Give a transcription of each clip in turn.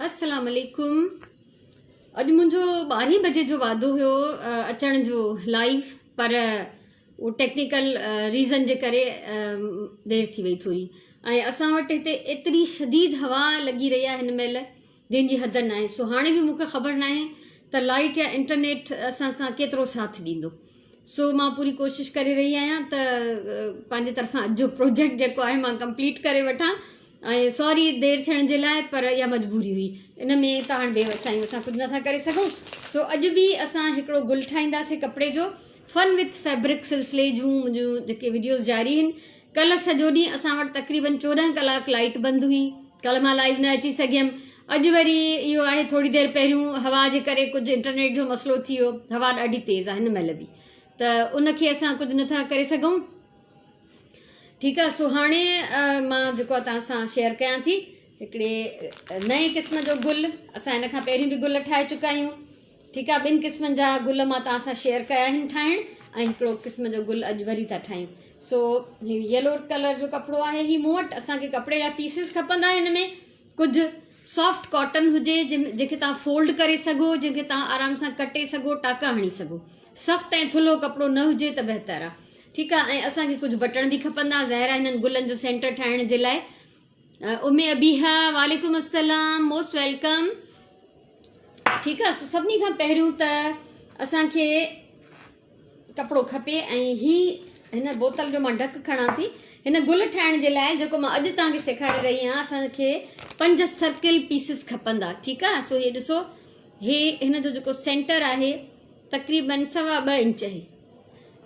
السلام عليڪم اڄ منهنجو ٻارهين بجي جو وعدو هيو اچڻ جو لائيو پر اهو ٽيڪنيڪل ريزن جي ڪري دير ٿي وئي ٿوري ۽ اسان وٽ هتي ايتري شديد هوا لڳي رهي آهي هن مهل جنهن جي حد ناهي سو هاڻي به مونکي خبر ناهي ته لائيٽ يا انٽرنيٽ اسان سان ڪيترو ساٿ ڏيندو سو مان پوري ڪوشش ڪري رهي آهيان ته پنهنجي طرفان اڄ جو پروجيڪٽ جيڪو آهي مان ڪمپليٽ ڪري وٺان ۽ سوري دير ٿيڻ جي لاء پر اها مجبوري هئي ان ۾ ته هاڻي بي وس آهيون اسان ڪجهه نٿا ڪري سگهون سو اڄ به اسان هڪڙو گل ٺاهينداسين ڪپڙي جو فن وٿ فيبرڪ سلسلي جون منهنجون جيڪي وڊيوز جاري آهن ڪلهه سڄو ڏينهن اسان وٽ تقريبن 14 ڪلاڪ لائٽ بند هئي ڪلهه مان لائيو نه اچي سگهيم اڄ وري اهو آهي ٿوري دير پهريون هوا جي ڪري ڪجهه انٽرنيٽ جو مسئلو ٿي ويو هوا ڏاڍي تيز آهي هن مهل به ته ان کي اسان ڪجهه نٿا ڪري سگهون ٺيڪ آهي سو هاڻي مان جيڪو آهي توهان سان شيئر ڪيان ٿي هڪڙي نئين قسم جو گل اسان هن کان پهريون به گل ٺاهي چڪا آهيون ٺيڪ آهي ٻن قسمن جا گل مان توهان سان شيئر ڪيا آهن ٺاهڻ ۽ هڪڙو قسم جو گل اڄ وري ٿا ٺاهيون سو هي يلو ڪلر جو ڪپڙو آهي هي مون وٽ اسان کي ڪپڙي جا پيسز کپندا هن ۾ ڪجهه سافٽ ڪاٽن هجي جنهن کي توهان فولڊ ڪري سگهو جنهن کي توهان آرام سان ڪٽي سگهو ٽاڪا هڻي سگهو سخت ۽ ٿلهو ڪپڙو نه هجي ته بهتر آهي ٺيڪ آهي ۽ اسان کي ڪجهه بٽڻ به کپندا ظاهر آهي هنن گلن جو سينٽر ٺاهڻ جي لاء ام ابيها وعليڪم السلام موسٽ welcome ٺيڪ آهي سو سڀني کان پهريون ته اسان کي ڪپڙو کپي ۽ هي هن بوتل جو مان ڍڪ کڻان ٿي هن گل ٺاهڻ جي لاء جيڪو مان اڄ توهان کي سيکاري رهي آهيان اسان کي پنج سرڪل پيسز کپندا ٺيڪ آهي سو هي ڏسو هي هن جو جيڪو سينٽر آهي تقريبن سوا ٻه انچ آهي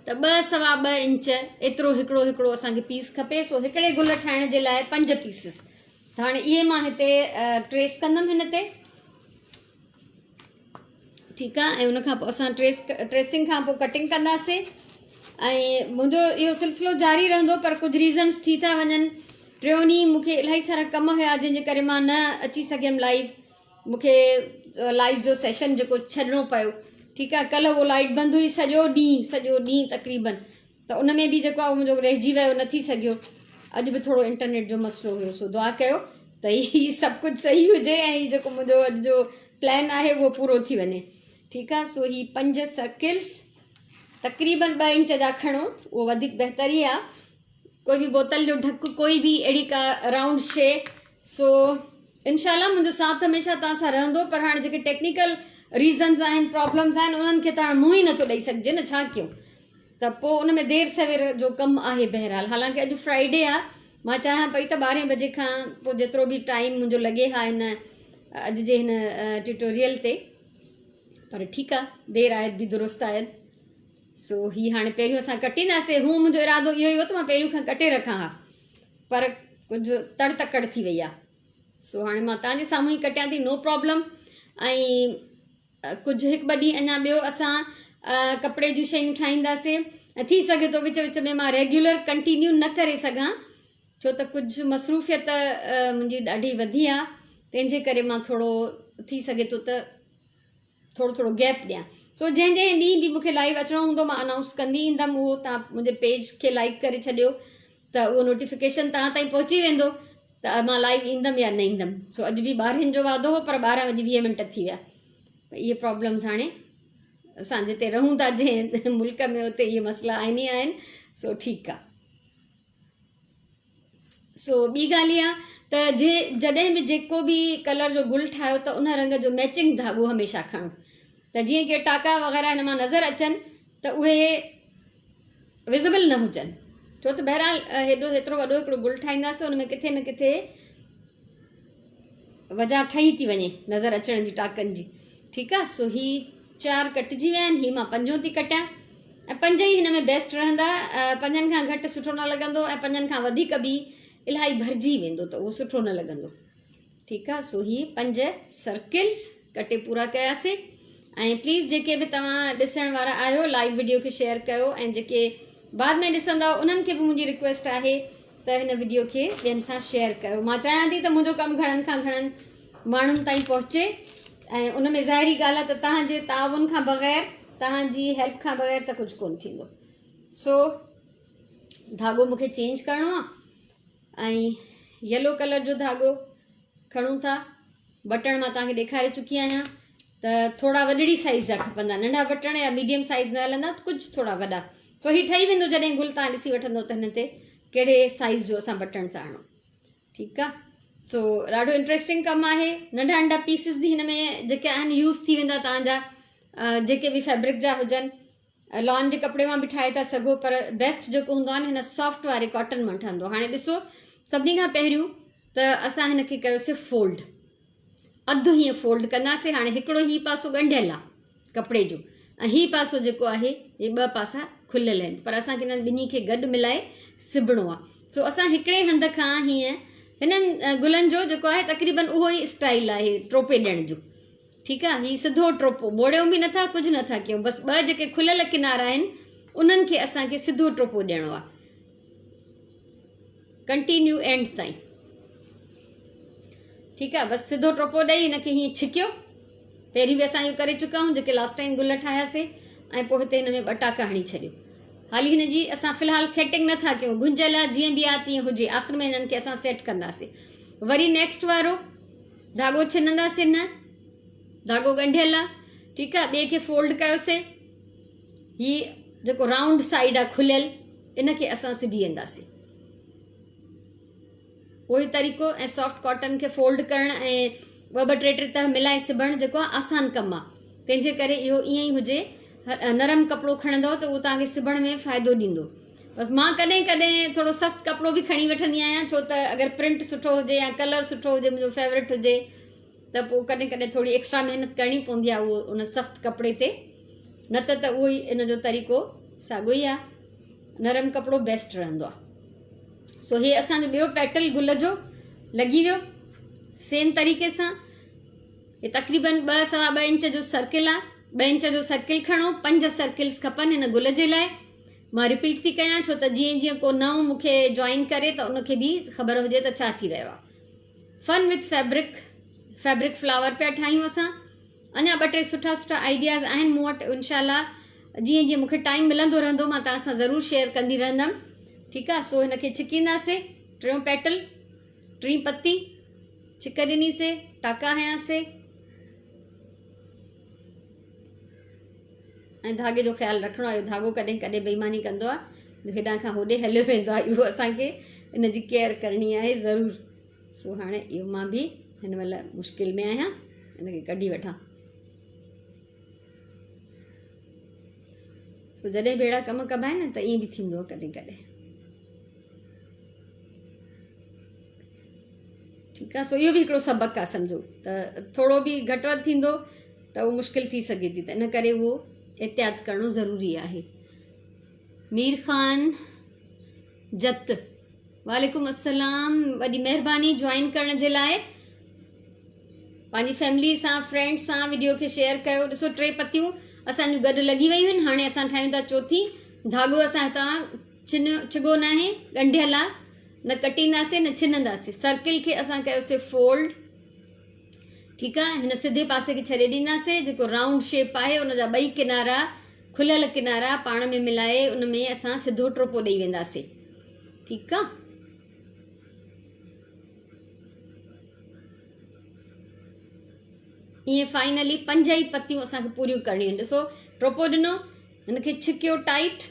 ته ٻه سوا ٻه انچ ايترو هڪڙو هڪڙو اسان کي پيس کپي سو هڪڙي گل ٺاهڻ جي لاء پنج پيسز ته هاڻي اهي مان هتي ٽريس ڪندم هن تي ٺيڪ آ ۽ ان کان پوء اسان ٽريس ٽريسنگ کان پوء ڪٽنگ ڪنداسين ۽ منهنجو اهو سلسلو جاري رهندو پر ڪجهه ريزنس ٿي ٿا وڃن ٽيون ڏينهن مون کي الاهي سارا ڪم هيا جنهن جي ڪري مان نه اچي سگهيم لائيو مون کي لائيو جو سيشن جيڪو ڇڏڻو پيو ٺيڪ آ ڪلهه اهو لائيٽ بند هئي سڄو ڏينهن سڄو ڏينهن تقريبن ته ان ۾ به جيڪو آهي منهنجو رهجي ويو نه ٿي سگهيو اڄ به ٿورو انٽرنيٽ جو مسئلو هيو سو دعا ڪيو ته هي سڀ ڪجهه صحيح هجي ۽ هي جيڪو منهنجو اڄ جو پلان آهي اهو پورو ٿي وڃي ٺيڪ آهي سو هي پنج سرڪلس تقريبن ٻه انچ جا کڻو اهو وڌيڪ بهتر ئي آهي ڪوئي به بوتل جو ڍڪ ڪوئي به اهڙي ڪا راؤنڊ شي سو انشاء الله منهنجو ساٿ هميشه توهان سان رهندو پر هاڻي جيڪي ٽيڪنيڪل ريزنز آهن پرابلمز آهن انهن کي ته هاڻي منهن ئي نٿو ڏئي سگهجي نه ڇا ڪيون ته پوء ان ۾ دير سوير جو ڪم آهي بهرحال حالانڪه اڄ فرائيڊي آ مان چاهيان پئي ته ٻارهين بجي کان پوء جيترو به ٽائيم منهنجو لڳي ها هن اڄ جي هن ٽيوٽوريل تي پر ٺيڪ آ دير آيد به درست آيد سو هي هاڻي پهريون اسان ڪٽينداسي هو منهنجو ارادو اهو ئي هو ته مان پهريون کان ڪٽي رکان ها پر ڪجهه تڙ تڪڙ ٿي وئي آ سو هاڻي مان تان جي سامهون ئي ڪٽيان ٿي نو پرابلم ۽ ڪجهه هڪ ٻه ڏينهن اڃا ٻيو اسان ڪپڙي جون شيون ٺاهينداسين ۽ ٿي سگهي ٿو وچ وچ ۾ مان ريگيولر ڪنٽينيو نه ڪري سگهان ڇو ته ڪجهه مصروفيت منهنجي ڏاڍي وڌي آهي تنهن جي ڪري مان ٿورو ٿي سگهي ٿو ته ٿورو ٿورو گيپ ڏيان سو جنهن جنهن ڏينهن به مونکي لائيو اچڻو هوندو مان انائونس ڪندي ايندم اهو تان منهنجي پيج کي لائڪ ڪري ڇڏيو ته اهو نوٽيفڪيشن تان تائين پهچي ويندو ته مان لائيو ايندم يا نه ايندم سو اڄ به ٻارهين جو وعدو هو پر ٻارهن وڄي ويهه منٽ ٿي ويا ته اهي پرابلمس هاڻي اسان جتي رهون ٿا جنهن ملڪ ۾ اتي اهي مسئلا آهن ئي آهن سو ٺيڪ آ سو ٻي ڳالهه اها ته جي جڏهن به جيڪو به ڪلر جو گل ٺاهيو ته ان رنگ جو ميچنگ ڌاڳو هميشه کڻو ته جيئن ڪي ٽاڪا وغيره هن مان نظر اچن ته اهي وزبل نه هجن ڇو ته بهرحال هيڏو هيترو وڏو هڪڙو گل ٺاهينداسين ان ۾ ڪٿي نه ڪٿي وجهه ٺهي ٿي وڃي نظر اچڻ جي ٽاڪن جي ٺيڪ آ سو هي چار ڪٽجي ويا آهن هي مان پنجون ٿي ڪٽيان ۽ پنج ئي هن ۾ بيسٽ رهندا پنجن کان گهٽ سٺو نه لڳندو ۽ پنجن کان وڌيڪ به الاهي ڀرجي ويندو ته اهو سٺو نه لڳندو ٺيڪ آ سو هي پنج سرڪلز ڪٽي پورا ڪياسي ۽ پليز جيڪي به توهان ڏسڻ وارا آهيو لائيو وڊيو کي شيئر ڪيو ۽ جيڪي بعد ۾ ڏسندا انهن کي به منهنجي رڪويسٽ آهي ته هن وڊيو کي ٻين سان شيئر ڪيو مان چاهيان ٿي ته منهنجو ڪم گهڻن کان گهڻن ماڻهن تائين پهچي ۽ ان ۾ ظاهري ڳالهه آهي ته توهان جي تعاون کان بغير توهان جي هيلپ کان بغير ته ڪجهه ڪونه ٿيندو سو ڌاڳو مونکي چينج ڪرڻو آهي ۽ يلو ڪلر جو ڌاڳو کڻون ٿا. بٽڻ مان توهان کي ڏيکاري چڪي آهيان ته ٿورا وڏڙي سائيز جا کپندا ننڍا بٽڻ يا ميڊيم سائيز نه هلندا ڪجهه ٿورا وڏا سو هي ٺهي ويندو جڏهن گل توهان ڏسي وٺندو ته هن تي ڪهڙي سائيز جو اسان بٽڻ ٿا هڻون ٺيڪ آ سو ڏاڍو انٽريسٽنگ ڪم آهي ننڍا ننڍا پيسز به هن ۾ جيڪي آهن يوز ٿي ويندا توهان جا جيڪي به فيبرڪ جا هجن لان جي ڪپڙي مان به ٺاهي ٿا سگهو پر بيسٽ جيڪو هوندو آهي نه هن سافٽ واري ڪاٽن مان ٺهندو هاڻي ڏسو سڀني کان پهريون ته اسان هن کي ڪيوسي فولڊ اڌ هيئن فولڊ ڪنداسي هاڻي هڪڙو هي پاسو ڳنڍيل آهي ڪپڙي جو ۽ هي پاسو جيڪو آهي هي ٻه پاسا کليل آهن پر اسان کي هنن ٻنهي کي گڏ ملائي سبڻو آهي سو اسان هڪڙي هنڌ کان هيئن هنن گلن جو جيڪو آهي تقريبن اهو ئي اسٽائل آهي ٽوپي ڏيڻ جو ٺيڪ آ هي سڌو ٽوپو موڙيون به نٿا ڪجهه نٿا ڪيون بس ٻه جيڪي کليل ڪنارا آهن انهن کي اسان کي سڌو ٽوپو ڏيڻو آ ڪنٽينيو اينڊ تائين ٺيڪ آ بس سڌو ٽوپو ڏئي هن کي هيئن ڇڪيو پهرين به اسان اهو ڪري چڪا آهيون جيڪي لاسٽ ٽائيم گل ٺاهياسي ۽ پوء هتي هن ۾ ٻه ٽاڪا هڻي ڇڏيو حالي هن جي اسان في الحال سيٽنگ نٿا ڪيون گهنجل آ جيئن به آ تيئن هجي آخر ۾ هنن کي اسان سيٽ ڪنداسي وري نيڪسٽ وارو ڌاڳو ڇننداسين نه ڌاڳو ڳنڍيل آ ٺيڪ آ ٻئي کي فولڊ ڪيوسي هي جيڪو رائونڊ سائيڊ آ کليل ان کي اسان سبي وينداسين اهو ئي طريقو ۽ سافٽ ڪاٽن کي فولڊ ڪرڻ ۽ ٻه ٻه ٽي ٽي تهه ملائي سبڻ جيڪو آ آسان ڪم آ تنهن جي ڪري اهو ائين ئي هجي نرم ڪپڙو کڻندو ته اهو توهان کي سبڻ ۾ فائدو ڏيندو بس مان ڪڏهن ڪڏهن ٿورو سخت ڪپڙو به کڻي وٺندي آهيان ڇو ته اگر پرنٽ سٺو هجي يا ڪلر سٺو هجي منهنجو فيورٽ هجي ته پوء ڪڏهن ڪڏهن ٿوري ايڪسٽرا محنت ڪرڻي پوندي آهي اهو ان سخت ڪپڙي تي نه ته ته اهو ئي ان جو طريقو ساڳو ئي آهي نرم ڪپڙو بيسٽ رهندو آهي سو هي اسانجو ٻيو پيٽل گل جو لڳي ويو سيم طريقي سان هي تقريبن ٻه سوا ٻه انچ جو سرڪل آهي ٻه انچ جو سرڪل کڻو پنج سرڪلس کپن هن گل جي لاء مان رپيٽ ٿي ڪيان ڇو ته جيئن جيئن ڪو نئون مون کي جوائن ڪري ته ان کي به خبر هجي ته ڇا ٿي رهيو آهي. Fun with fabric fabric flower پيا ٺاهيون اسان اڃا ٻه ٽي سٺا سٺا آئيڊياز آهن مون وٽ انشاء الله جيئن جيئن مون کي ٽائيم ملندو رهندو مان توهان سان ضرور شيئر ڪندي رهندم ٺيڪ آهي سو هن کي ڇڪينداسي ٽيون پيٽل ٽين پتي ڇڪ ڏنيسي ٽاڪا هنياسي ۽ ڌاڳي جو خيال رکڻو آهي ڌاڳو ڪڏهن ڪڏهن بيماني ڪندو آهي هيڏانهن کان هوڏي هليو ويندو آهي اهو اسانکي ان جي ڪيئر ڪرڻي آهي ضرور سو هاڻي اهو مان به هن مهل مشڪل ۾ آهيان ان کي ڪڍي وٺان سو جڏهن به اهڙا ڪم ڪبا آهن ته ائين به ٿيندو آهي ڪڏهن ڪڏهن ٺيڪ آهي سو اهو به هڪڙو سبق آهي سمجهو ته ٿورو به گهٽ وڌ ٿيندو ته اهو مشڪل ٿي سگهي ٿي ته ان ڪري اهو احتياط ڪرڻو ضروري آهي مير خان جت وعليڪم السلام وڏي مهرباني جوائن ڪرڻ جي لاء پنهنجي فيملي سان فرينڊ سان ويڊيو کي شيئر ڪيو ڏسو ٽي پتيون اسان جون گڏ لڳي ويون آهن هاڻي اسان ٺاهيون ٿا چوٿين ڌاڳو اسان هتان ڇنيو ڇڳو ناهي ڳنڍيل آ نه ڪٽينداسي نه ڇننداسي سرڪل کي اسان ڪيوسي فولڊ ٺيڪ آ هن سڌي پاسي کي ڇڏي ڏينداسي جيڪو رائونڊ شيپ آهي ان جا ٻئي ڪنارا کليل ڪنارا پاڻ ۾ ملائي ان ۾ اسان سڌو ٽوپو ڏئي وينداسي ٺيڪ آ ائين فائنلي پنج ئي پتيون اسان کي پوريون ڪرڻيون آهن ڏسو ٽوپو ڏنو هن کي ڇڪيو ٽائيٽ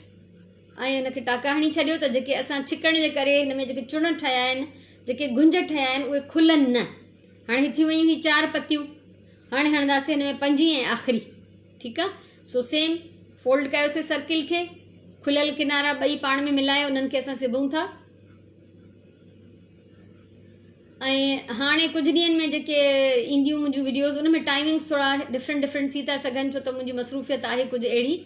۽ هن کي ٽاڪا هڻي ڇڏيو ته جيڪي اسان ڇڪڻ جي ڪري هن ۾ جيڪي چڻ ٺهيا آهن جيڪي گهنج ٺهيا آهن اهي کلن نه هاڻي هي ٿي ويون هي چار پتيون هاڻي هڻنداسين هن ۾ پنجين ۽ آخري ٺيڪ آ سو سيم فولڊ ڪيوسي سرڪل کي کليل ڪنارا ٻئي پاڻ ۾ ملائي انهن کي اسان سبون ٿا ۽ هاڻي ڪجهه ڏينهن ۾ جيڪي اينديون منهنجون وڊيوز ان ۾ ٽائمنگس ٿورا ڊفرنٽ ڊفرنٽ ٿي ٿا سگهن ڇو ته منهنجي مصروفيت آهي ڪجهه اهڙي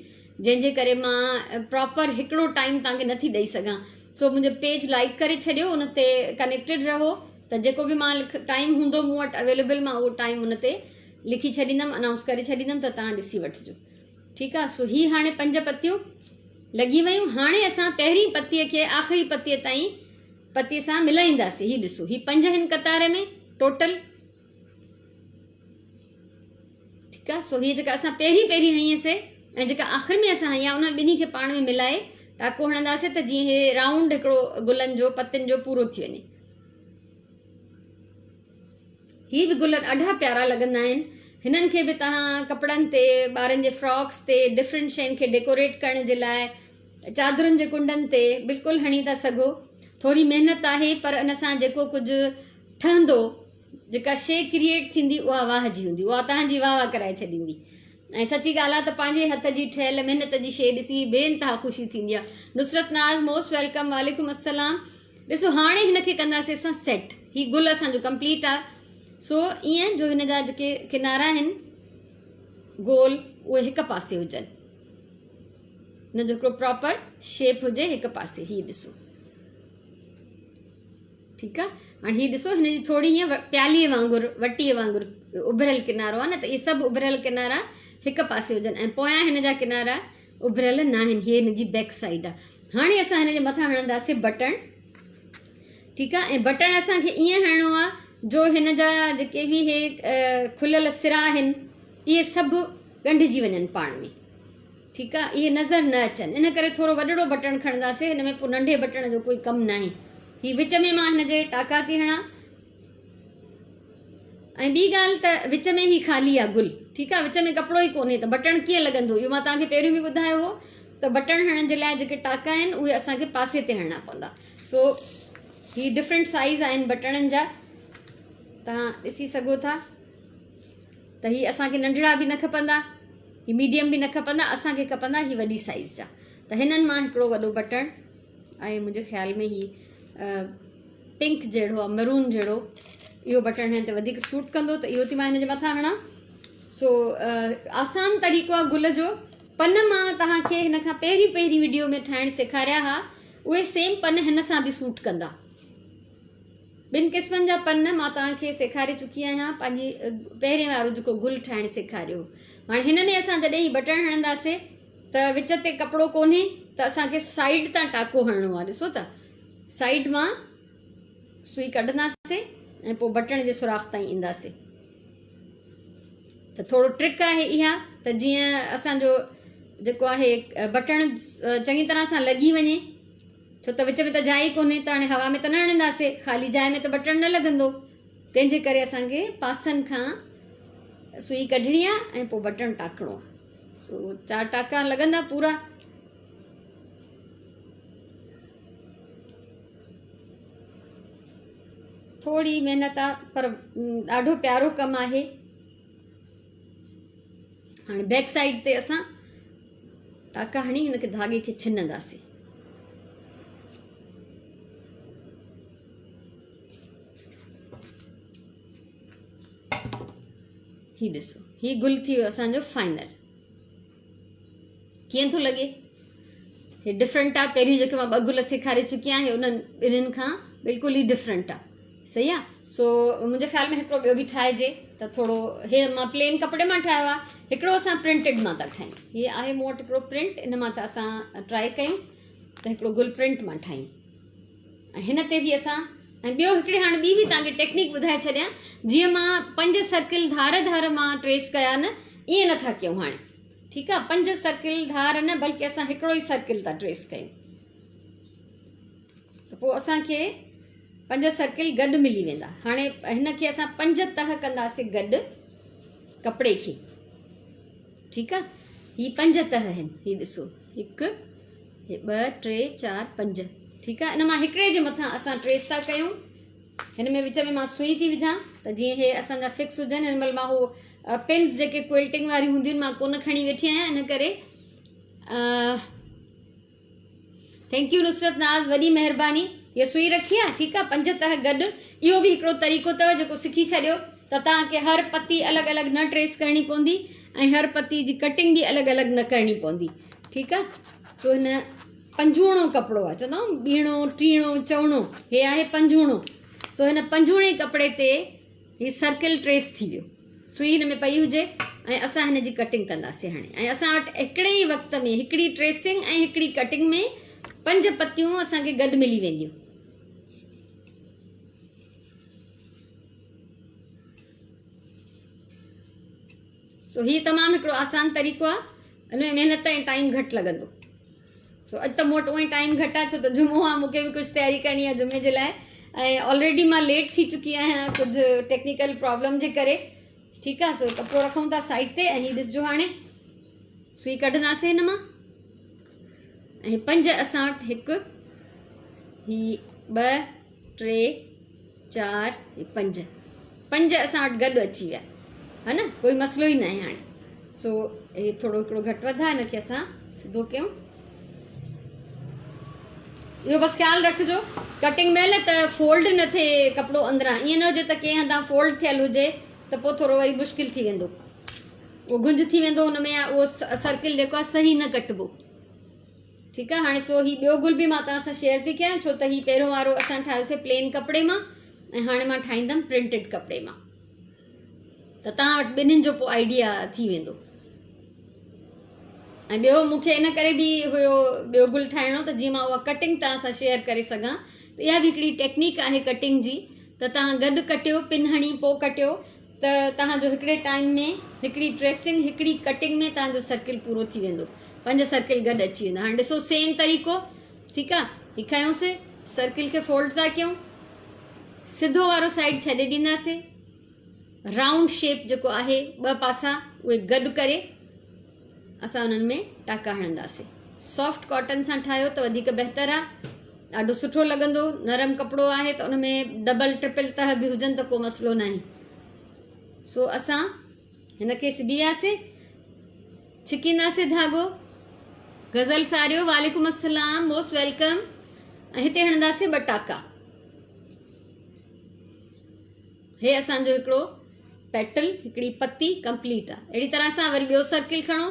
جنهن جي ڪري مان پراپر هڪڙو ٽائيم توهان کي نٿي ڏئي سگهان سو منهنجو پيج لائڪ ڪري ڇڏيو ان تي ڪنيڪٽيڊ رهو ته جيڪو به مان ٽائيم هوندو مون وٽ اويليبل مان اهو ٽائيم ان تي لکي ڇڏيندم انائونس ڪري ڇڏيندم ته توهان ڏسي وٺجو ٺيڪ آهي سو هي هاڻي پنج پتيون لڳي ويون هاڻي اسان پهرين پتيء کي آخري پتيء تائين پتي سان ملائينداسين هي ڏسو هي پنج هن قطار ۾ ٽوٽل ٺيڪ آ سو هي جيڪا اسان پهرين پهرين هنئي سي ۽ جيڪا آخر ۾ اسان هنئي انهن ٻنهي کي پاڻ ۾ ملائي ٽاڪو هڻنداسين ته جيئن هي رائونڊ هڪڙو گلن جو پتين جو پورو ٿي وڃي. هي به گل ڏاڍا پيارا لڳندا آهن. هنن کي به توهان ڪپڙن تي، ٻارن جي فراڪس تي، ڊفرنٽ شين کي ڊيڪوريٽ ڪرڻ جي لاء چادرن جي ڪنڊن تي بلڪل هڻي ٿا سگهو. ٿوري محنت آهي پر ان سان جيڪو ڪجهه ٺهندو، جيڪا شي ڪريئيٽ ٿيندي اها واهه جي هوندي، اها توهان جي واهه واهه ڪرائي ڇڏيندي. ۽ سچي ڳالهه آهي ته پنهنجي هٿ جي ٺهيل محنت جي شي ڏسي بي انتها خوشي ٿيندي آهي. نصرت ناز موسٽ welcome, وعليڪم السلام. ڏسو هاڻي هن کي ڪنداسين اسان سيٽ. هي گل اسان جو ڪمپليٽ آ. سو ائين جو هن جا جيڪي ڪنارا آهن گول اهي هڪ پاسي هجن. هن جو هڪڙو پراپر شيپ هجي هڪ پاسي. هي ڏسو ٺيڪ آ. هاڻي هي ڏسو هن جي ٿوري هيئن پيالي وانگر وٽي وانگر اڀريل ڪنارو آ نه ته اهي سڀ اڀريل ڪنارا هڪ پاسي هجن ۽ پويان هن جا ڪنارا اڀريل ناهن. هي هن جي بيڪ سائيڊ آ. هاڻي اسان هن جي مٿان هڻنداسين بٽڻ. ٺيڪ آ. ۽ بٽڻ اسان کي ائين هڻڻو آ جو هن جا جيڪي به هي کليل سرا آهن اهي سڀ ڳنڍجي وڃن پاڻ ۾. ٺيڪ آ. اهي نظر نه اچن ان ڪري ٿورو وڏڙو بٽڻ کڻنداسين. هن ۾ پوء ننڍي بٽڻ جو ڪوئي ڪم ناهي. هي وچ ۾ مان هن جي ٽاڪا ٿي هڻان. ۽ ٻي ڳالهه ته وچ ۾ هي خالي آ گل. ٺيڪ آ. وچ ۾ ڪپڙو ئي ڪونهي ته بٽڻ ڪيئن لڳندو. اهو مان توهان کي پهريون به ٻڌايو هو ته بٽڻ هڻڻ جي لاء جيڪي ٽاڪا آهن اهي اسان کي پاسي تي هڻڻا پوندا. سو هي ڊفرنٽ سائيز آهن بٽڻن جا، توهان ڏسي سگهو ٿا ته هي اسان کي ننڍڙا به نه کپندا، هي ميڊيم به نه کپندا، اسان کي کپندا هي وڏي سائيز جا. ته هنن مان هڪڙو وڏو بٽڻ ۽ منهنجي خيال ۾ هي پنڪ جهڙو آهي، مرون جهڙو، اهو بٽڻ هن تي وڌيڪ سوٽ ڪندو ته اهو ٿي مان هن جي مٿان هڻان. سو آسان طريقو آهي گل جو. پن مان توهان کي هن کان پهرين پهرين وڊيو ۾ ٺاهڻ سيکاريا ها، اهي سيم پن هن سان به سوٽ ڪندا. ٻن قسمن جا پن مان توهان کي سيکاري چڪي آهيان پنهنجي پهرين وارو جيڪو گل ٺاهڻ سيکاريو. هاڻي هن ۾ اسان جڏهن هي بٽڻ هڻنداسي ته وچ تي ڪپڙو ڪونهي ته اسان کي سائيڊ تان ٽاڪو هڻڻو آهي. ڏسو ته سائيڊ مان سوئي ڪڍنداسي ۽ پوء بٽڻ جي سوراخ تائين اينداسي. ته ٿورو ٽرڪ آهي اها ته جيئن اسان جو جيڪو آهي بٽڻ چڱي طرح سان لڳي وڃي، ڇو ته وچ ۾ ته جاء ئي ڪونهي ته هاڻي هوا ۾ ته نه هڻنداسي، خالي جاء ۾ ته بٽڻ نه لڳندو، تنهن جي ڪري اسان کي پاسن کان سوئي ڪڍڻي آهي ۽ پوء بٽڻ ٽاڪڻو آهي. سو 4 ٽاڪا لڳندا پورا. ٿوري محنت آ پر ڏاڍو پيارو ڪم آهي. هاڻي بيڪ سائيڊ تي اسان ٽاڪا هڻي هن کي ڌاڳي کي ڇننداسين. هي ڏسو هي گل ٿي ويو اسان جو فائنل. ڪيئن ٿو لڳي؟ هي ڊفرنٽ آ. پهريون جيڪي مان ٻه گل سيکاري چڪي آهيان هي انهن ٻنهين کان بلڪل ئي ڊفرنٽ آ. صحيح آ. سو منهنجي خيال ۾ هڪڙو ٻيو به ٺاهجي ته ٿورو هي مان پلين ڪپڙي مان ٺاهيو آ، هڪڙو اسان پرنٽيڊ مان ٿا ٺاهيون. هي آهي مون وٽ هڪڙو پرنٽ، ان مان ٿا اسان ٽرائي ڪيون ته هڪڙو گل پرنٽ مان ٺاهيون ۽ هن تي به اسان ۽ ٻيو هڪڙي هاڻي ٻي به توهان کي ٽيڪنيڪ ٻڌائي ڇڏيان. جيئن مان 5 سرڪل ڌار ڌار مان ٽريس ڪيا نه، ائين نٿا ڪيون هاڻي. ٺيڪ آ. 5 سرڪل ڌار نه بلڪه اسان هڪڙو ئي سرڪل ٿا ٽريس ڪيون ته پوء اسان کي 5 سرڪل گڏ ملي ويندا. هاڻي هن کي اسان 5 تهه ڪنداسين گڏ ڪپڙي کي. ٺيڪ آ. هي 5 تهه آهن. هي ڏسو 1، هي 2، 3، 4، 5. ٺيڪ آ. ان مان هڪڙي جي مٿان اسان ٽريس ٿا ڪيون. هن ۾ وچ ۾ مان سوئي ٿي وجهان ته جيئن هي اسان جا فڪس هجن. هن مهل مان هو پنس جيڪي ڪوئلٽنگ واريون هونديون آهن مان ڪونه کڻي ويٺي آهيان ان ڪري. Thank you Nusrat ناز، وڏي مهرباني. هي سوئي رکي آ. ٺيڪ آ. 5 تهه گڏ. اهو به هڪڙو طريقو اٿو جيڪو سکي ڇڏيو ته توهان کي هر پتي الڳ الڳ نه ٽريس ڪرڻي پوندي ۽ هر پتي جي ڪٽنگ به الڳ الڳ نه ڪرڻي پوندي. ٺيڪ آ. سو هن پنجوڻو ڪپڙو آ، چوندا آهيون ٻيڻو ٽيڻو چوڻو، هي آهي پنجوڻو. سو هن پنجوڻي ڪپڙي تي هي سرڪل ٽريس ٿي ويو. سوئي هن ۾ پئي هجي ۽ اسان هن جي ڪٽنگ ڪنداسين هاڻي. ۽ اسان وٽ هڪڙي ئي وقت ۾ هڪڙي ٽريسنگ ۽ هڪڙي ڪٽنگ ۾ 5 پتيون اسان کي گڏ ملي وينديون. سو هي تمام هڪڙو آسان طريقو آ، ان ۾ محنت ۽ ٽائيم گهٽ لڳندو. سو اڄ ته مون وٽ اونئي ٽائيم گهٽ آ ڇو ته جمعو آ، مون کي به ڪجهه تياري ڪرڻي آ جمعي جي لاء. ۽ آلريڊي مان ليٽ ٿي چڪي آهيان ڪجهه ٽيڪنيڪل پرابلم جي ڪري ٺيڪ آ سو ڪپڙو رکون ٿا سائيڊ تي ۽ هي ڏسجو هاڻي سوئي ڪڍنداسين هن مان ۽ پنج اسان وٽ هڪ هي ٻه ٽي چار هي پنج پنج اسان وٽ گڏ اچي ويا ها نه ڪوئي مسئلو ئي ناهي هاڻي سو هي ٿورو هڪڙو گهٽ وڌ آهي هن کي اسان سڌو ڪيون اهو بس خيال رکجو ڪٽنگ مهل ته فولڊ نه ٿئي ڪپڙو اندران ائين نه هجي ته ڪنهن هنڌان فولڊ ٿيل هجي ته پوء ٿورو وري مشڪل ٿي ويندو اهو گنج ٿي ويندو ان ۾ اهو سرڪل جيڪو آهي صحيح نه ڪٽبو ٺيڪ آهي هاڻي سو هي ٻيو گل به مان توهان سان شيئر ٿي ڪيان ڇو ته هي پهريون وارو اسان ٺاهيوسي پلين ڪپڙي مان ۽ هاڻي مان ٺاهيندم پرنٽيڊ ڪپڙي مان ته توهان وٽ ٻنهين جو پوء آئيڊيا ٿي ويندو ۽ ٻيو مون کي ان ڪري به هيو ٻيو گل ٺاهڻو ته جيئن مان اها ڪٽنگ توهان سان شيئر ڪري سگهان ته اها به هڪڙي ٽيڪنيڪ آهي ڪٽنگ جي ته توهان گڏ ڪٽيو پن هڻي پوء ڪٽيو ته توهان جو هڪڙي ٽائيم ۾ هڪڙي ٽريسنگ هڪڙي ڪٽنگ ۾ توهان جو سرڪل پورو ٿي ويندو پنج سرڪل گڏ اچي ويندا هاڻي ڏسو سيم طريقو ٺيڪ آهي هي کنيوسي سرڪل کي فولڊ ٿا ڪيون سڌو وارو سائيڊ ڇڏي ڏينداسين رائونڊ شيپ جيڪو آهي ٻه پاسا اهي گڏ ڪري اسان انهن ۾ ٽاڪا هڻنداسين سافٽ ڪاٽن سان ٺاهيو ته وڌيڪ بهتر آهي ڏاڍو سٺو لڳندو نرم ڪپڙو آهي ته ان ۾ ڊبل ٽرپل تهه به هجن ته ڪو مسئلو ناهي سو اسان هن کي سبي وياسين ڇڪينداسين ڌاڳو غزل ساريو وعليڪم السلام موسٽ welcome ۽ هتي هڻنداسين ٻه ٽاڪا هي اسان جو هڪڙو پيٽل هڪڙي پتي ڪمپليٽ آ اهڙي طرح سان وري ٻيو سرڪل کڻو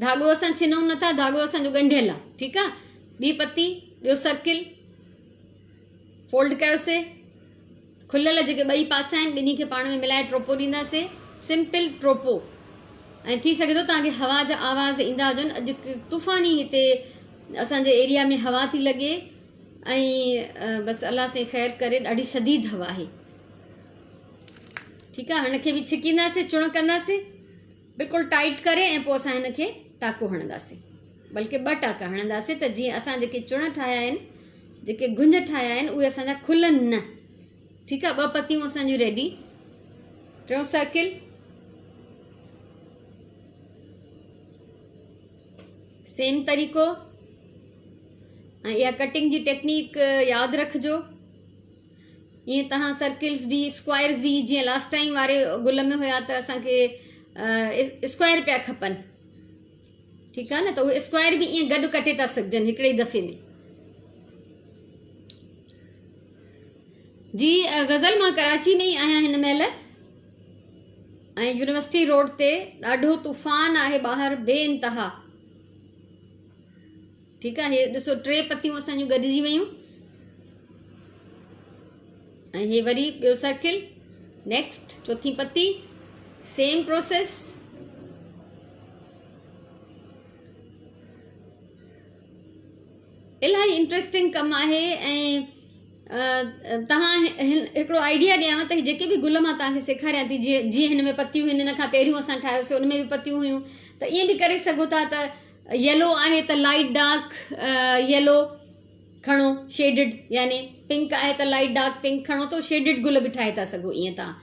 ڌاڳو اسان ڇنون نٿا ڌاڳو اسان جو ڳنڍيل آ ٺيڪ آ ٻي پتي ٻيو سرڪل فولڊ ڪيوسي کليل جيڪي ٻئي پاسا آهن ٻنهي کي پاڻ ۾ ملائي ٽوپو ڏينداسي سمپل ٽوپو ۽ ٿي سگهي ٿو توهان کي هوا جا آواز ايندا هجن اڄ طوفاني هتي اسان جي ايريا ۾ هوا ٿي لڳي ۽ بس الله سائين خير ڪري ڏاڍي شديد هوا آهي ٺيڪ آهي هن کي به ڇڪينداسي چڻ ڪنداسي بلڪل ٽائيٽ ڪري ۽ پوء اسان هن کي ٽاڪو هڻنداسي بلڪه ٻه ٽاڪا هڻنداسي ته جيئن اسان جيڪي چڻ ٺاهيا آهن جيڪي گهنج ٺاهيا آهن اهي اسان جا کلن نه ٺيڪ آهي ٻه پتيون اسان جون ريڊي ٽيون سرڪل سيم طريقو ۽ اها ڪٽنگ جي ٽيڪنيڪ ياد رکجو ائين توهان سرڪلز به اسڪوائرز به جيئن لاسٽ ٽائيم واري گل ۾ هيا ته اسانکي اسڪوائر پيا کپن ٺيڪ آهي نه ته اهي اسڪوائر به ائين گڏ ڪٽي ٿا سگهجن هڪڙي دفعي ۾ جي غزل مان ڪراچي ۾ ئي آهيان هن مهل ۽ يونيورسٽي روڊ تي ڏاڍو طوفان آهي ٻاهر بي انتها ٺيڪ آهي هي ڏسو ٽي پتيون اسان جون گڏجي ويون ۽ هي وري ٻيو سرڪل نيڪسٽ چوٿين پتي سيم پروسيس الاهي انٽريسٽنگ ڪم آهي ۽ توهان هن هڪڙو آئيڊيا ڏيانو ته جيڪي به گل مان توهان کي سيکاريان ٿي جيئن جيئن هن ۾ پتيون هن هن کان پهريون اسان ٺاهيوسي ان ۾ به پتيون هيون ته ائين به ڪري سگهو ٿا ته يلو آهي ته لائيٽ ڊارڪ يلو کڻو شيڊڊ يعني پنڪ آهي ته لائيٽ ڊارڪ پنڪ کڻو ته شيڊڊ گل به ٺاهي ٿا سگهو ائين توهان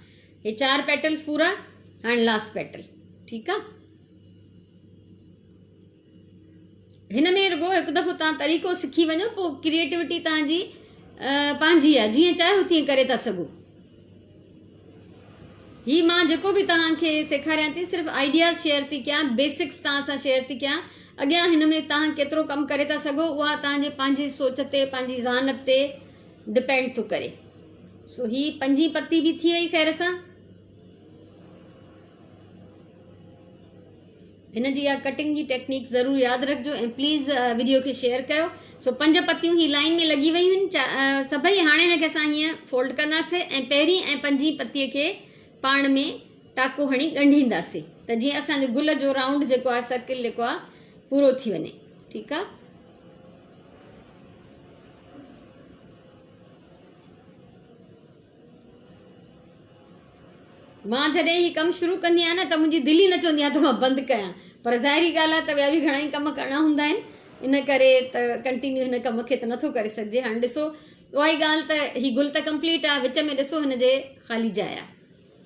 هي چار پيٽلس پورا هاڻي لاسٽ پيٽل ٺيڪ آهي هن ۾ رڳو هڪ دفعو توهان طريقو سکي وڃو پوء ڪريئيٽوٽي توهان جي پنهنجي آهي جيئن چاهيو تيئن ڪري ٿا سگهو هي مان جيڪو به توهان کي سيکاريان ٿي صرف آئيڊياز شيئر ٿي ڪيان بيسڪس توهان سان شيئر ٿي ڪيان اڳيان هن ۾ توهان ڪيترو ڪم ڪري ٿا سگهو اها توهان جي پنهنجي سوچ تي پنهنجي ذهانت تي ڊپينڊ ٿو ڪري سو هي پنجين پتي به ٿي وئي خير سان هن جي اها ڪٽنگ جي ٽيڪنيڪ ضرور ياد رکجو ۽ پليز وڊيو کي شيئر ڪيو سو پنج پتيون هي لائن ۾ لڳي ويون آهن سڀئي هاڻي هن کي اسان هيئن فولڊ ڪنداسي ۽ پهرين ۽ پنجين پتي کي پاڻ ۾ ٽاڪو هڻي ڳنڍينداسي ته جيئن اسان جو گل جو رائونڊ جيڪو آهي سرڪل جيڪو آهي پورو ٿي وڃي ٺيڪ آهي مان جڏهن هي ڪم شروع ڪندي آهيان نه ته منهنجي دل ئي نه چوندي آهي ته مان بند ڪيان پر ظاهري ڳالهه آهي ته ٻيا به گهڻا ئي ڪم ڪرڻا هوندا آهن ان ڪري ته ڪنٽينيو هن ڪم کي ته نٿو ڪري سگهجي هاڻي ڏسو اها ئي ڳالهه ته هي گل ته ڪمپليٽ آهي وچ ۾ ڏسو هن جي خالي جاء آهي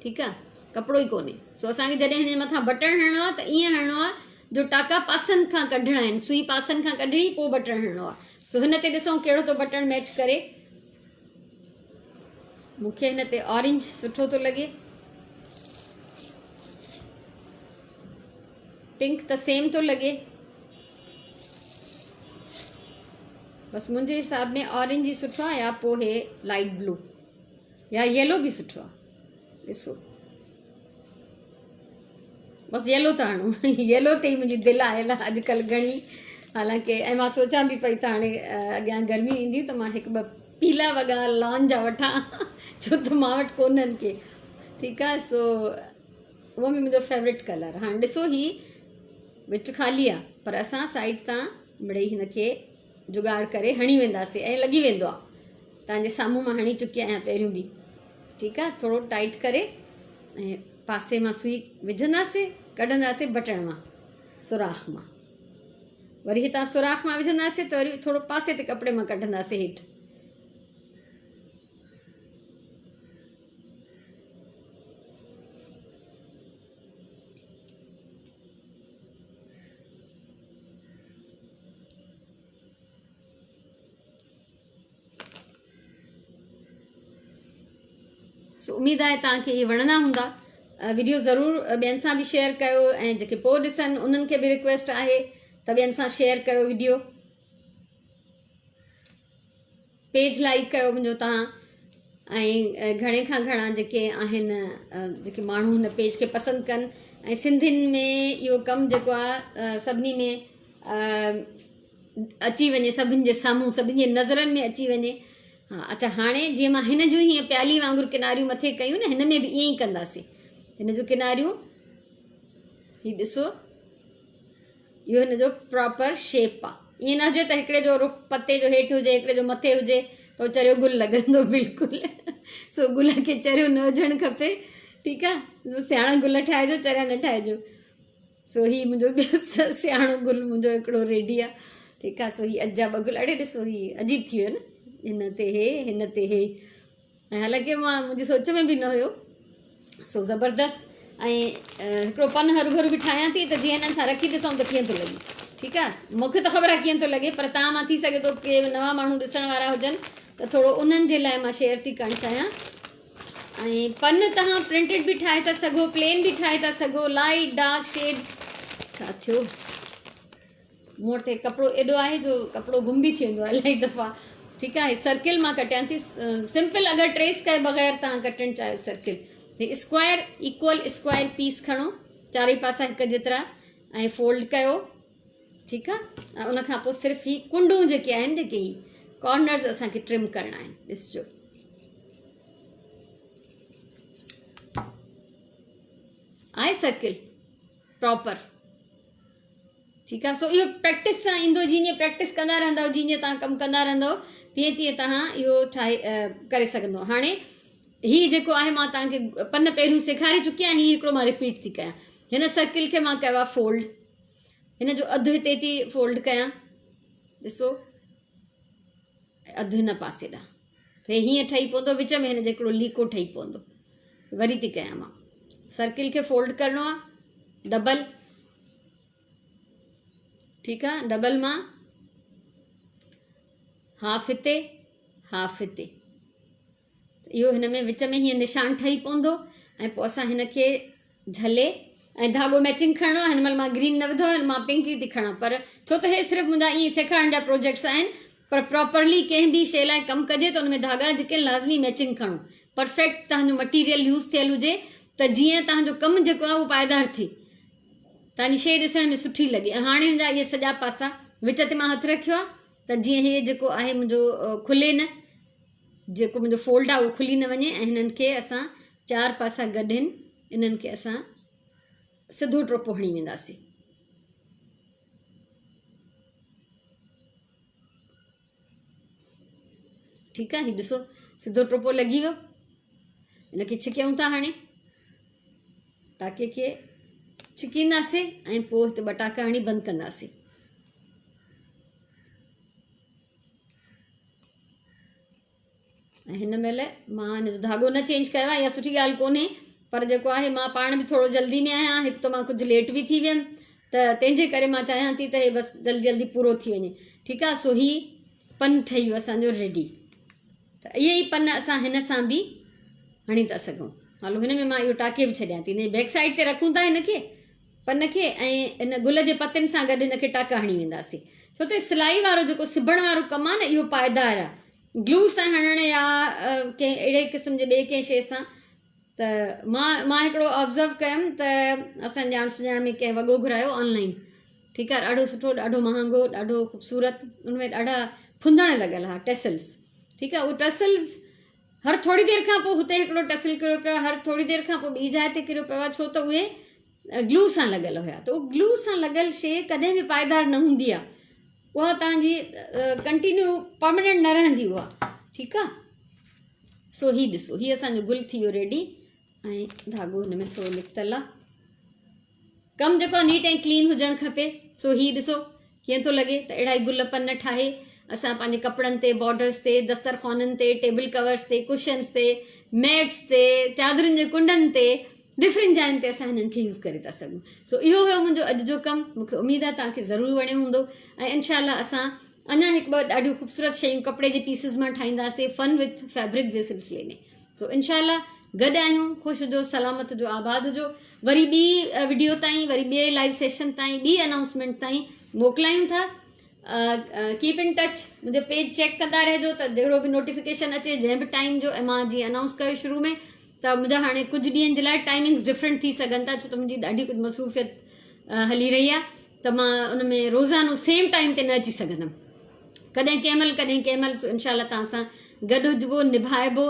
ٺيڪ آهي ڪپڙو ئي ڪونهي سو اسانکي جڏهن هن جي مٿان بٽڻ هڻڻو آهي ته ائين هڻڻو آهي جو ٽاڪا پاسن کان ڪڍڻا آهن سوئي پاسن کان ڪڍڻي پوء بٽڻ هڻڻو آهي سو هن تي ڏسون ڪهڙو ٿو بٽڻ ميچ ڪري مونکي هن تي اورينج سٺو ٿو لڳي پنڪ ته سيم ٿو لڳي بس منهنجي حساب ۾ اورينج ئي سٺو آهي يا پوء هي لائيٽ بلو يا يلو به سٺو آهي ڏسو بس يلو ٿا هڻون يلو تي ئي منهنجي دل آيل آهي اڄڪلهه گهڻي حالانڪه ۽ مان سوچان به پئي ته هاڻي اڳيان گرمي ايندي ته مان هڪ ٻه پيلا وڳا لان جا وٺان ڇو ته مان وٽ ڪونهن ڪي ٺيڪ آهي سو اهو به منهنجو فيورٽ ڪلر هاڻي ڏسو هي وچ خالي آهي پر اسان سائيڊ تان مڙئي هن کي جگاڙ ڪري هڻي وينداسي ۽ لڳي ويندو آهي تنهنجي سامهون مان هڻي چڪي آهيان پهريون به ٺيڪ آهي ٿورو ٽائيٽ ڪري ۽ پاسي مان سوئي وجهنداسي ڪڍنداسي بٽڻ مان سوراخ مان وري هتان سوراخ مان وجهنداسي ته وري ٿورو پاسي تي ڪپڙي مان ڪڍنداسي هيٺ سو اميد آهي توهان کي اهي وڻندا هوندا ويڊيو ضرور ٻين سان به شيئر ڪيو ۽ جيڪي پوء ڏسن انهن کي به رڪويسٽ آهي ته ٻين سان شيئر ڪيو ويڊيو پيج لائيڪ ڪيو منهنجو توهان ۽ گهڻي کان گهڻا جيڪي آهن جيڪي ماڻهو هن پيج کي پسند ڪن ۽ سنڌين ۾ اهو ڪم جيڪو آهي سڀني ۾ اچي وڃي سڀني جي سامهون سڀني جي نظرن ۾ اچي وڃي ها اچھا هاڻي جيئن مان هن جون هيئن پيالي وانگر ڪناريون مٿي ڪيون نه هن ۾ به ائين ئي ڪنداسين هن جون ڪناريون هي ڏسو اهو هن جو پراپر شيپ آ ائين نه هجي ته هڪڙي جو رخ پتي جو هيٺ هجي هڪڙي جو مٿي هجي ته چريو گل لڳندو بلڪل سو گل کي چريو نه هجڻ کپي ٺيڪ آ سو سياڻا گل ٺاهجو چريا نه ٺاهجو سو هي منهنجو ٻيو سياڻو گل منهنجو هڪڙو ريڊي آ ٺيڪ آ سو هي اڄ جا ٻه گل اڙي ڏسو هي عجيب ٿي ويو نه هن تي هي هن تي هي ۽ حالانڪه مان منهنجي سوچ ۾ به نه هيو سو زبردست ۽ هڪڙو پن هرو ڀرو به ٺاهيان ٿي ته جيئن هنن سان رکي ڏسون ته ڪيئن ٿو لڳي ٺيڪ آهي مونکي ته خبر آهي ڪيئن ٿو لڳي پر تان مان ٿي سگهي ٿو ڪي نوان ماڻهو ڏسڻ وارا هجن ته ٿورو انهن جي لاء مان شيئر ٿي ڪرڻ چاهيان ۽ پن تهان پرنٽيڊ به ٺاهي ٿا سگهو پلين به ٺاهي ٿا سگهو لائٽ ڊارڪ شيڊ ڇا ٿيو مون وٽ ڪپڙو ايڏو آهي جو ڪپڙو گم به ٿي ويندو آهي الاهي دفعا ٺيڪ آهي سرڪل مان ڪٽيان ٿي سمپل اگر ٽريس ڪئي بغير تان ڪٽڻ چاهيو سرڪل هي اسڪوائر ايڪول اسڪوائر پيس کڻو چارئي پاسا هڪ جيترا ۽ فولڊ ڪيو ٺيڪ آهي ۽ ان کان پوء صرف هي ڪنڊون جيڪي آهن جيڪي هي ڪارنرز اسانکي ٽرم ڪرڻا آهن ڏسجو آهي سرڪل پراپر ٺيڪ آ سو اهو پريڪٽس سان ايندو جيئن جيئن پريڪٽس ڪندا رهندو جيئن جيئن تهان ڪم ڪندا رهندو تيئن تيئن تهان اهو ٺاهي ڪري سگهندو هاڻي هي جيڪو آهي مان تهان کي پن پهريون سيکاري چڪي آهيان هي هڪڙو مان رپيٽ ٿي ڪيان هن سرڪل کي مان ڪيو آهي فولڊ هن جو اڌ هتي ٿي فولڊ ڪيان ڏسو اڌ هن پاسي ڏانهن هي هيئن ٺهي پوندو وچ ۾ هن جو هڪڙو ليڪو ٺهي پوندو وري ٿي ڪيان مان سرڪل کي فولڊ ڪرڻو آهي ڊبل ٺيڪ آ ڊبل مان هاف هتي هاف هتي اهو هن ۾ وچ ۾ هيئن نشان ٺهي پوندو ۽ پوء اسان هن کي جهلي ۽ ڌاڳو ميچنگ کڻڻو آهي هن مهل مان گرين نه وڌو آهي مان پنڪ ئي ٿي کڻان پر ڇو ته هي صرف منهنجا ائين سيکارڻ جا پروجيڪٽس آهن پر پراپرلي ڪنهن به شي لاء ڪم ڪجي ته ان ۾ ڌاڳا جيڪي لازمي ميچنگ کڻو پرفيڪٽ تهانجو مٽيريل يوز ٿيل هجي ته جيئن تهانجو ڪم جيڪو آهي اهو پائيدار ٿئي تهانجي شي ڏسڻ ۾ سٺي لڳي ۽ هاڻي هن جا اهي سڄا پاسا وچ تي مان هٿ رکيو آهي ته جيئن هي جيڪو آهي منهنجو کلي نه جيڪو منهنجو فولڊ آهي اهو کلي نه وڃي ۽ هنن کي اسان چار پاسا گڏ آهن انهن کي اسان سڌو ٽوپو هڻي وينداسين ٺيڪ آهي هي ڏسو سڌو ٽوپو لڳي ويو هن کي ڇڪيون ٿا هاڻي ٽاڪي کي ڇڪينداسين ۽ پوء هتي ٻه ٽاڪا هڻي بند ڪنداسين ۽ هن مهل مان هن جو ڌاڳو نه چينج ڪيو آهي اها سٺي ڳالهه ڪونهي پر جيڪو آهي مان پاڻ به ٿورو جلدي ۾ آهيان هڪ ته مان ڪجهه ليٽ به ٿي ويم ته تنهن جي ڪري مان چاهيان ٿي ته هي بس جلدي جلدي پورو ٿي وڃي ٺيڪ آهي سو هي پن ٺهي ويو اسانجو ريڊي ته اهي ئي پن اسان هن سان به هڻي ٿا سگهون هلو هن ۾ مان اهو ٽاڪي به ڇڏيان ٿي هن جي بيڪ سائيڊ تي رکون ٿا هن کي پن کي ۽ ان گل جي پتين سان گڏ هن کي ٽاڪا هڻي وينداسين ڇو ته سلائي وارو جيڪو سبڻ وارو ڪم آهي نه اهو پائيدار آهي گلو سان هڻڻ يا ڪنهن اهڙي قسم جي ٻئي ڪنهن شيء سان ته مان مان هڪڙو آبزرو ڪيم ته اسان ڄاڻ سڃاڻ ۾ ڪنهن وڳو گهرايو آن لائن ٺيڪ آهي ڏاڍو سٺو ڏاڍو مهانگو ڏاڍو خوبصورت ان ۾ ڏاڍا ڦندڻ لڳل هئا ٽيسلز ٺيڪ آهي اهي ٽيسلز هر ٿوري دير کان پوء هتي هڪڙو ٽيسل ڪريو پيو آهي هر ٿوري دير کان پوء ٻي جاء تي ڪريو پيو آهي ڇو ته اهي گلو سان لڳل هيا ته اهو گلو سان لڳل شيء ڪڏهن به پائيدار نه هوندي آهي اها توهان جي ڪنٽينيو پرماننٽ نه رهندي اها ٺيڪ آهي سو هي ڏسو هي اسانجو گل ٿي ويو ريڊي ۽ ڌاڳو هن ۾ ٿورو نڪتل آهي ڪم جيڪو نيٽ ۽ ڪلين هجڻ کپي سو هي ڏسو ڪيئن ٿو لڳي ته اهڙا ئي گل پن ٺاهي اسان پنهنجي ڪپڙن تي بارڊرس تي دسترخوانن تي ٽيبل ڪورس تي ڪشنس تي ميٽس تي چادرن جي ڪنڊن تي ڊفرنٽ جاين تي اسان هنن کي يوز ڪري ٿا سگهون سو اهو هيو منهنجو اڄ جو ڪم مونکي اميد آهي توهان کي ضرور وڻيو هوندو ۽ انشاء الله اسان اڃا هڪ ٻه ڏاڍيون خوبصورت شيون ڪپڙي جي پيسز مان ٺاهينداسين فن وٿ فيبرڪ جي سلسلي ۾ سو انشاء الله گڏ آهيون خوش هجو سلامت هجو آباد هجو وري ٻي وڊيو تائين وري ٻي لائيو سيشن تائين ٻي اناؤنسمينٽ تائين موڪلايون ٿا ڪيپ ان ٽچ منهنجو پيج چيڪ ڪندا رهجو ته جهڙو به نوٽيفڪيشن اچي جنهن به ٽائيم جو ۽ مان جيئن اناؤنس ڪيو شروع ۾ ته منهنجا هاڻي ڪجهه ڏينهن جي لاء ٽائمنگس ڊفرنٽ ٿي سگهن ٿا ڇو ته منهنجي ڏاڍي ڪجهه مصروفيت هلي رهي آهي ته مان ان ۾ روزانو سيم ٽائيم تي نه اچي سگهندم ڪڏهن ڪنهن مهل ڪڏهن ڪنهن مهل سو انشاء الله توهان سان گڏ هجبو نڀائبو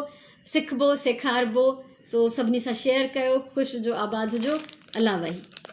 سکبو سيکاربو سو سڀني سان شيئر ڪيو خوش هجو آباد هجو الله وحي.